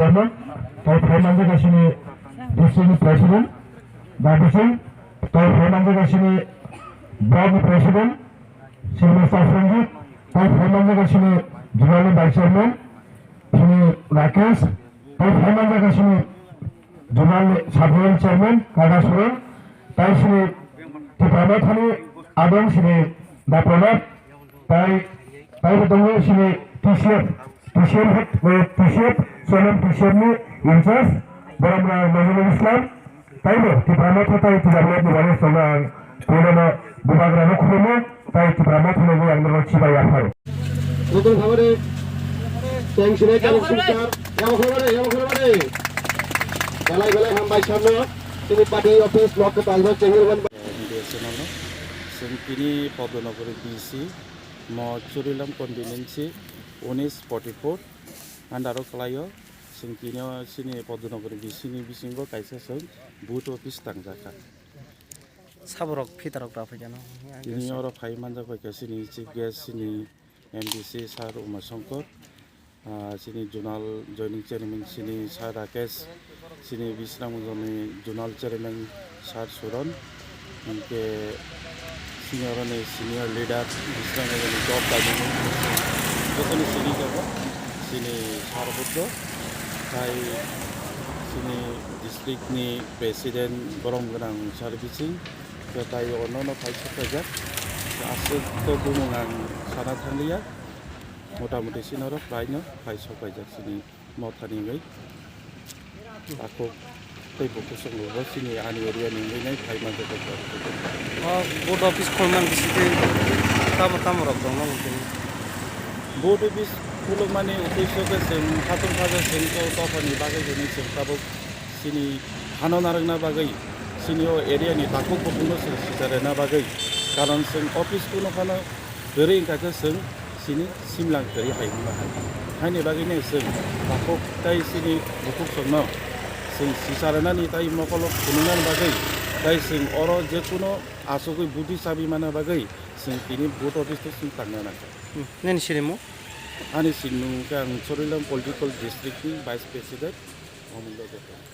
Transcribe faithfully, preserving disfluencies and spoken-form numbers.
Chairman, tai phai manjak sini district ni president, Dadi Singh, tai phai manjak sini block ni president, Srimasta Sanjit, tai phai manjak sini zonal ni vice chairman, sini Rakesh, tai phai manjak sini zonal ni sub zonal chairman, Kada Suran, tai sini Tipra Mothani adong sini Dapranat, Tai, tai bo tongo sini T C F, T C F head, eh, T C F, Sonam T C F ni in charge, Borom Nazrul Islam, tai bo Tipra Motha tai Tipra Motha ni bagwi songno ang puilano bubagrano khulumo, tai Tipra Motha ni bagwi ang nono chibai yapharo. Nukung khamani, thanks, Yamo khamani, yamo khamani. Belai belai hambai samno, tini party office block kwtal no chengwi rwmani. Media channel no, chwng tini Padmanabari B C, Mo Churilam constituency unis forty four under o kwlaio. Chwng tini o chini Padmanabari B C ni bisingo kaisa chwng booth office tangjakha. Saborok phitarok ta phaikha no? Tini oro phai manjak bai kha chini chief guest, chini M D C sir Uma Shankar, ah, chini zonal joining chairman chini sir Rakesh, chini Bisramganj ni zonal chairman sir Suron, hinkhe senior ni senior leader Bisramganj ni top daimani joto ni sini jago chini sir Buddho, tai chini district ni president borom gwnang sir Bising, tai ono no phai sok khaijak, aswk to bumung ang sana thangliya. Motamoti sini oro prai no phai sok paijak chini Mothani wngwi. Takhuk tei bukhuk songbo chini ani area ni wngwi nai phai manjak. O booth office khulman bisingtwi tamo tamo rok tongno mungkin? Booth office khulukmani uddesyo khe chwng khatung khaja chwng to dophani bagwi hwnwi chwng tabuk chini hano narwkna bagwi, chini o area ni takhuk bukhukno chwng sicharena bagwi, karon chwng office kuno phano kwrwi wngkha khe chwng chini simlang kwrwi hai wngma hai. Haini bagwino chwng takhuk tei chini bukhuk songno chwng sicharenani tei mokolo phunuknani bagwi tei chwng oro je kuno achugwi budi chabi mana bagwi chwng tini booth office-o chwng tangna nangkha. Hmm, nini sinimung? Ani sinimung khe ang Chorilam Political District ni Vice President Omulya Debbarma.